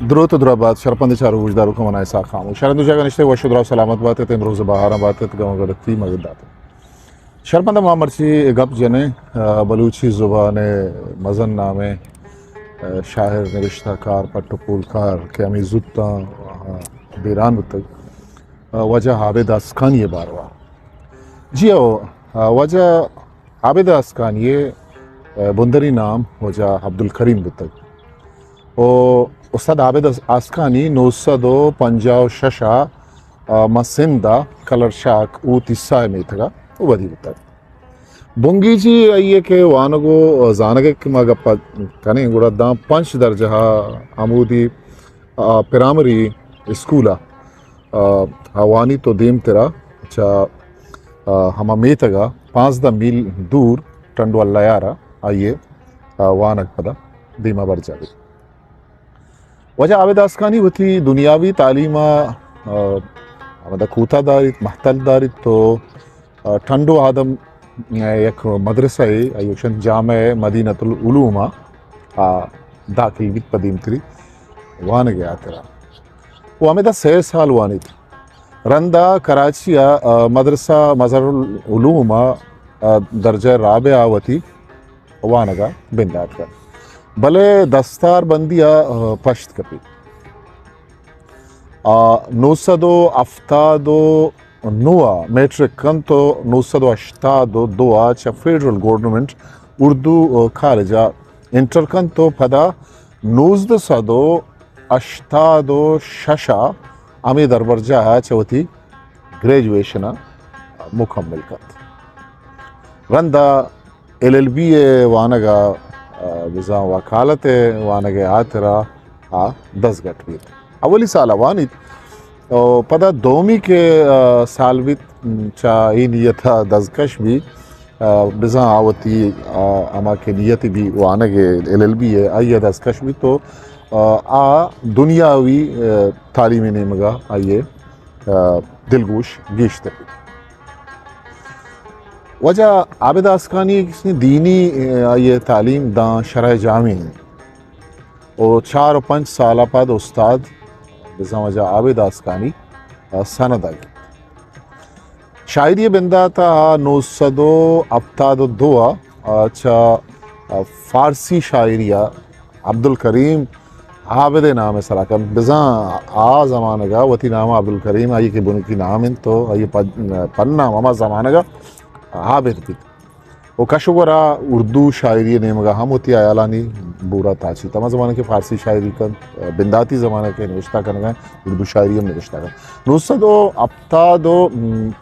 دروت و درا بات، شرپند چاروک گوشداروکاں، من اسحاق خاموش۔ شر دو جاگہ نشتگ، وش و دراہ و سلامت بات ات، امروز بہاراں بات ات، گم و گڑتی مگد دات۔ شرپند ما مرچی گپ جنیں، آ، بلوچی زبان ءِ مزن نامیں، آ، شاعر، نبشتہ کار، پٹ و پولکار کہ ہمے زوتاں، آ، بیران بوتگ، آ، واجہ عابد آسکانی ءِ باروا۔ جی ہو، آ، واجہ عابد آسکانی ءِ، آ، بندری نام واجہ عبدالکریم بوتگ۔ و استاد عابد آس-، آسکانی نو سد و پنجاہ و شش ءَ، آ، ماں سندھ ءَ کلر شاک و تیسا ءِ میتگ ءَ ودی بوتگ۔ بنگیجی آئی ءِ کہ وانگ و زانگ ءِ کہ ما گپ ءَ کنیں، گڑا داں پنچ درجہ ءَ ہمودی، آ، پرائمری اسکول ءَ، آ، آ وانیت و دیمترا چہ، آ، ہما میتگ ءَ پانزدہ میل دور ٹنڈو اللہ یار ءَ آئی ءِ، آ، وانگ پدا دیما برجاہ بیت۔ واجہ عابد آسکانی وتی دنیاوی تعلیم ءَ، آ، ہمدا کوتاہ داریت، مہتل داریت تو، آ، ٹنڈو آدم، آ، یک مدرسہ ءَ، آئی ءَ گوشنت جامعہ مدینۃ العلوم ءَ، آ، داخل بیت پہ دیمتری وانگ ءِ ہاترا۔ و ہمیدا سئے سال وانیت۔ رندا کراچی ءَ، آ، مدرسہ مظہر العلوم ءَ، آ، درجہ رابعہ ءَ وتی وانگ ءَ بندات کنت، بلے دستار بندی ءَ، آ، پشت کپیت۔ آ، نو سد و ہفتاد و نو ءَ میٹرک کنت و نو سد و ہشتاد و دو ءَ چہ فیڈرل گورنمنٹ اردو کالج ءَ انٹر کنت و پدا نوزدہ سد و ہشتاد و شش ءَ ہمے دربرجاہ ءَ چہ وتی گریجویشن ءَ مکمل کنت۔ رندا ایل ایل بی ءِ وانگ ءَ، آ، بزاں وکالت ءِ وانگ ءِ ہاترا آ دزگٹ بیت۔ اولی سال ءَ وانیت، و پدا دومی کہ، آ، سال بیت، چہ اے نیت ءَ دزکش بیت، آ، بزاں آ وتی، آ، ہما کہ نیت بی وانگ ءِ ایل ایل بی ءِ، آئی ءَ دزکش بیت تو، آ، آ دنیاوی، آ، تعلیمی نیمگ ءَ آئی ءِ، آ، دلگوش گیشتر بیت۔ واجہ عابد آسکانی کسے دینی، آ، آئی ءِ تعلیم داں شرح جامی انت و چار و پنچ سال ءَ پد استاد بزاں واجہ عابد آسکانی، آ، سند ءَ گیت۔ شاعری ءِ بندات ءَ نو سد و ہپتاد و دو ءَ، آ، چہ، آ، فارسی شاعری ءَ عبدالکریم عابد ءِ نام ءِ سرا کنت۔ بزاں آ زمانگ ءَ وتی نام ءَ عبدالکریم، آئی ءِ کہ بنکی نام انت تو آئی ءِ پد-، پن نام ہما زمانگ ءَ عابد بیت۔ و کش و گور ءَ اردو شاعری ءِ نیمگ ءَ ہم وتی ہیالانی بورا تاچیت۔ ہما زمانگ ءَ کہ فارسی شاعری کنت، بنداتی زمانگ ءَ کہ نوشتہ کنگ ءَ انت، اردو شاعری ہم نوشتہ کنت۔ نو سد و ہپتاد و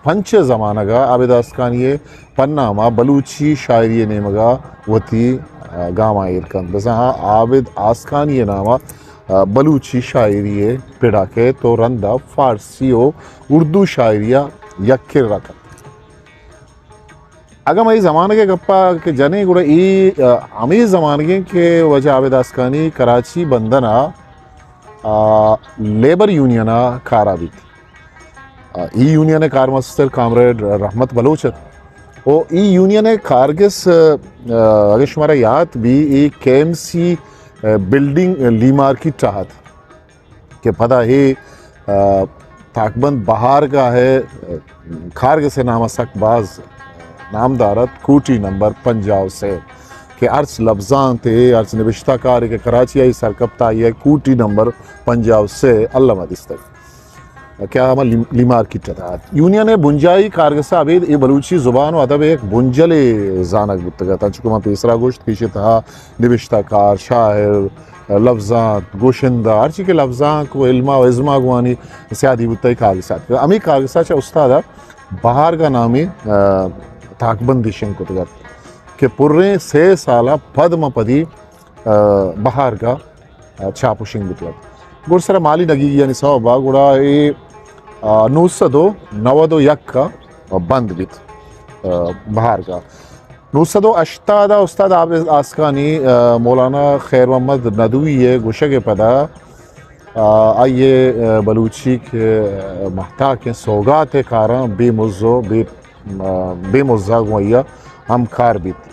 پنچ ءِ زمانگ ءَ عابد آسکانی ءِ پنام ءَ بلوچی شاعری ءِ نیمگ ءَ وتی، آ، گاماں ایر کنت۔ بزاں عابد آسکانی ءِ نام ءَ، آ، بلوچی شاعری ءِ پڑ ءَ کئیت و رند ءَ فارسی و اردو شاعری ءَ یک کرا کنت۔ اگاں ما اے زمانگ ءِ گپ ءَ کہ جنیں گڑا اے، آ، ہمے زمانگ انت کہ واجہ عابد آسکانی کراچی بندن ءَ، آ، لیبر یونین ءَ کار ءَ بیت۔ آ، ای یونین ءِ کارمستر کامریڈ رحمت بلوچ ات۔ او ای یونین ءِ کارگس، آ، اگہ شمارا یات بی، ای کے ایم سی، آ، بلڈنگ، آ، لی مارکیٹ ءَ ات کہ پدا اے، آ، تاکبند بہارگاہ ءِ، آ، کارگس ءِ نام ءَ سک باز نامدار ات، کوٹی نمبر پنجاہ و سے، کہ ہرچ لبزانتے، ہرچ نبشتہ کارے کہ کراچی ءَ سرکپت آئی ءَ کوٹی نمبر پنجاہ و سے الم ءَ دیستگ۔ کہ آ ہما لی-، لی مارکیٹ ءَ ات۔ یونین ءِ بنجاہی کارگس ءَ ابید اے بلوچی زبان و ادب ءِ یک بنجلے زانگ بوتگ ات۔ انچو کہ من پیسرا گوشت کہ ایشی ءِ تہا نبشتہ کار، شاعر، لبزانت، گوشندہ، ہرچی کہ لبزانک و علم ءُ ازم ءَ گوں آنی سیادی بوتگ، اے کارگس ءَ اتکگ۔ ہمے کارگس ءَ چہ استاد ءَ بہارگاہ نامیں، آ، تاکبندے شنگ کتگ ات کہ پریں سے سال ءَ پد ماں پدی، آ، بہارگاہ چاپ و شنگ بوتگ ات۔ گڑسر ءَ مالی نگیگیانی سوب ءَ گڑا اے، آ، نو سد و نود و یک ءَ بند بیت، آ، بہارگاہ۔ نو سد و ہشتاد ءَ استاد عابد آسکانی، آ، مولانا خیر محمد ندوی ءِ گوشگ ءِ پدا، آ، آئی ءِ، آ، بلوچی کہ، آ، مہتاکیں سوگات ءِ کاراں بے مز و بے، آ، بے مز ءَ گوں آئی ءَ ہمکار بیت۔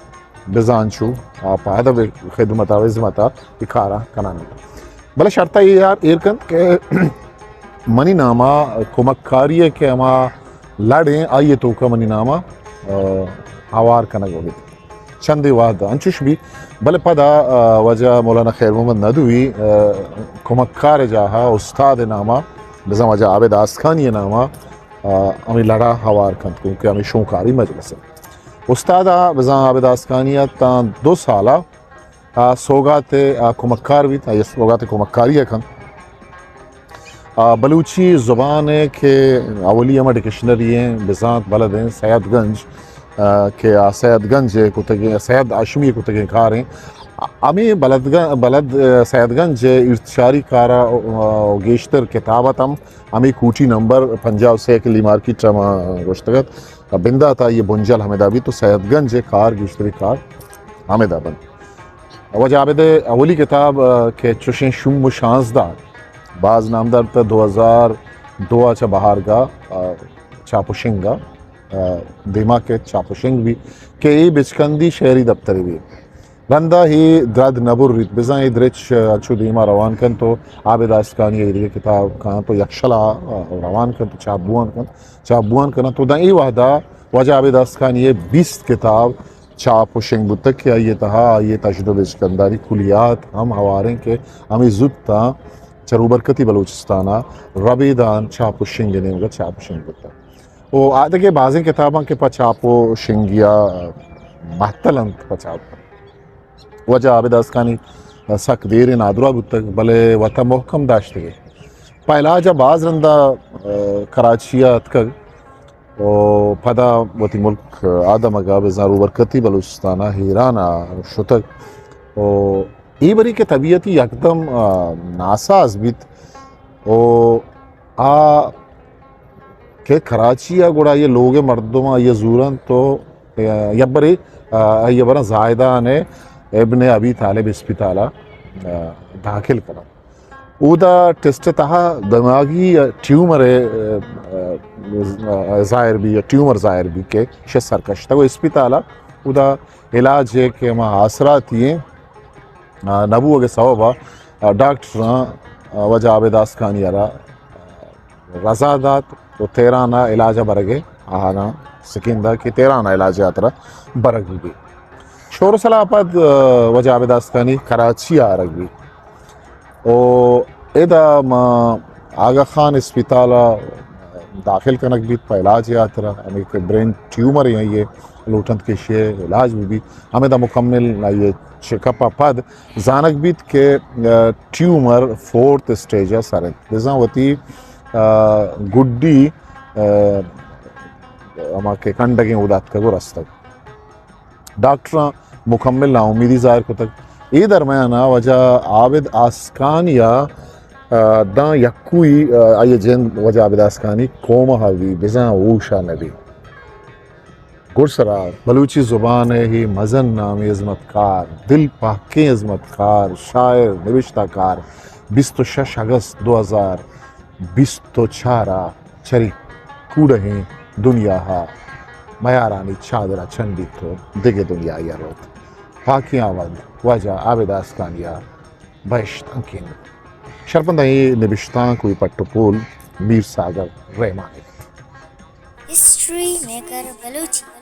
بزاں چو آ پہ ادب ءِ خدمت ءَ و ہزمت ءَ اے کاراں کنان ات۔ بلے شرط ءَ اے یار ایر کنت کہ منی نام ءَ کمکاری ءِ کہ ہما لڑ ایں، آئی ءِ توک ءَ منی نام ءَ، آ، ہوار کنگ بہ بیت۔ چندے وہد انچش بی، بلے پدا، آ، واجہ مولانا خیر محمد ندوی، آ، کمکار ءِ جاہ ءَ استاد ءِ نام ءَ، بزاں واجہ عابد آسکانی ءِ نام ءَ، آ، ہمے لڑ ءَ ہوار کنت، کیونکہ ہمے شونکاری مجلس ءَ استاد ءَ بزاں عابد آسکانی ءَ تاں دو سال ءَ آ سوگات ءِ، آ، کمکار بیت، آئی ءَ سوگات ءِ کمکاری ءَ کنت۔ آ، بلوچی زبان ءِ کہ اولی ہما ڈکشنری ایں، بزانت بلد ایں، سید گنج، آ، کہ آ سید گنج ءِ کتگیں، سید ہاشمی ءِ کتگیں کار ایں۔ ہمے بلد گ-، بلد، آ، سید گنج ءِ ارتشاری کار ءَ، آ، گیشتر کتاب ات ہم ہمے کوٹی نمبر پنجاہ و سے کہ لی مارکیٹ ءَ ما گوشتگ ات، بندات ءَ آئی ءِ بنجل ہمدا بیت، تو سید گنج ءِ کار، گیشتری کار ہمدا بنت۔ واجہ عابد ءِ اولی کتاب، آ، کہ چوشیں شوم و شانزدہ، باز نامدار، تا دو ہزار دو ءَ چہ بہارگاہ، آ، چاپ و شنگ ءَ، آ، دیما کہ چاپ و شنگ بی کہ اے بچکندی شعری دپترے بی۔ رندا اے درد نہ بریت، بزاں اے درچ انچو دیما روان کنت و عابد آسکانی ءِ دگہ کتاب کاینت و یکشلا، آ، روان کنت و چاپ بوان کنت، چاپ بوان کنت۔ و داں اے وہدا واجہ عابد آسکانی ءِ بیست کتاب چاپ و شنگ بوتگ کہ آئی ءِ تہا آئی ءِ تجربہ بچکندانی کلیات ہم ہواریں کہ ہمے زوت آں چہ روبرکتی بلوچستان ءَ ربیدان چاپ و شنگ ءِ نیمگ ءَ چاپ و شنگ بوتگ۔ و آ دگہ بازیں کتاباں کہ پہ چاپ و شنگی ءَ مہتل انت، پہ چاپ۔ واجہ عابد آسکانی سک دیریں نادراہ بوتگ، بلے وت ءَ محکم داشتگ۔ پہ علاج ءَ باز رندا، آ، کراچی ءَ اتکگ و پدا وتی ملک ءَ دمگ ءَ بزاں روبرکتی بلوچستان ءَ ایران ءَ شتگ و اے بری کہ طبیعتی یکدم، آ، ناساز بیت و آ کہ کراچی ءَ گڑا آئی ءِ لوگ ءِ مردم آئی ءَ زورنت و، آ، یبرے، آ، آئی ءَ براں زاہدان ءِ ابن ابی طالب اسپتال ءَ، آ، داخل کننت۔ اودا ٹیسٹ ءِ تہا دماغی ٹیومر ءِ، آ، آ، ظاہر بی، ٹیومر ظاہر بی کہ شہ سرکشتگ و اسپتال ءَ اودا علاج ءِ کہ ہما آسراتی ایں، آ، نہ بوگ ءِ سبب ءَ، آ، ڈاکٹراں، آ، واجہ عابد آسکانی ءَ را رضا دات و تہران ءَ علاج ءَ برگ ءِ آہاناں سکین دات کہ تہران ءَ علاج ءِ ہاترا برگ بہ بیت۔ شور و سلاہ ءَ پد، آ، واجہ عابد آسکانی کراچی ءَ آرگ بیت و ادا ما آغا خان اسپتال ءَ داخل کنگ بیت پہ علاج ءِ ہاترا، ہمے کہ برین ٹیومر ایں، آئی ءِ لوٹنت کہ ایشی ءِ علاج بہ بیت۔ ہمدا مکمل آئی ءِ چیک اپ ءَ پد زانگ بیت کہ، آ، ٹیومر فورتھ اسٹیج ءَ سر انت۔ بزاں وتی، آ، گڈی، آ، ہما کہ کنڈگیں اودا اتکگ و رستگ۔ ڈاکٹراں مکمل ناامیدی ظاہر کتگ۔ اے درمیان ءَ واجہ عابد آسکانی ءَ، آ، داں یکوئی، آ، آئی ءِ جند واجہ عابد آسکانی کوما ءَ بی، بزاں ہوش ءَ نہ بی۔ گڈسرا بلوچی زبان ءِ اے مزن نامیں ہزمتکار، دل پہکیں ہزمتکار، شاعر، نبشتہ کار، بیست و شش اگست دو ہزار بیست و چار ءَ چری کوڑہیں دنیا ءَ میارانی چادر ءَ چنڈیت و دگہ دنیا ءَ روت۔ پاکیں آوند واجہ عابد آسکانی ءَ بہشت ہنکین۔ شرپنداں اے نبشتانک و اے پٹ و پول میر ساگر رحمان ءِ۔ History maker Balochi.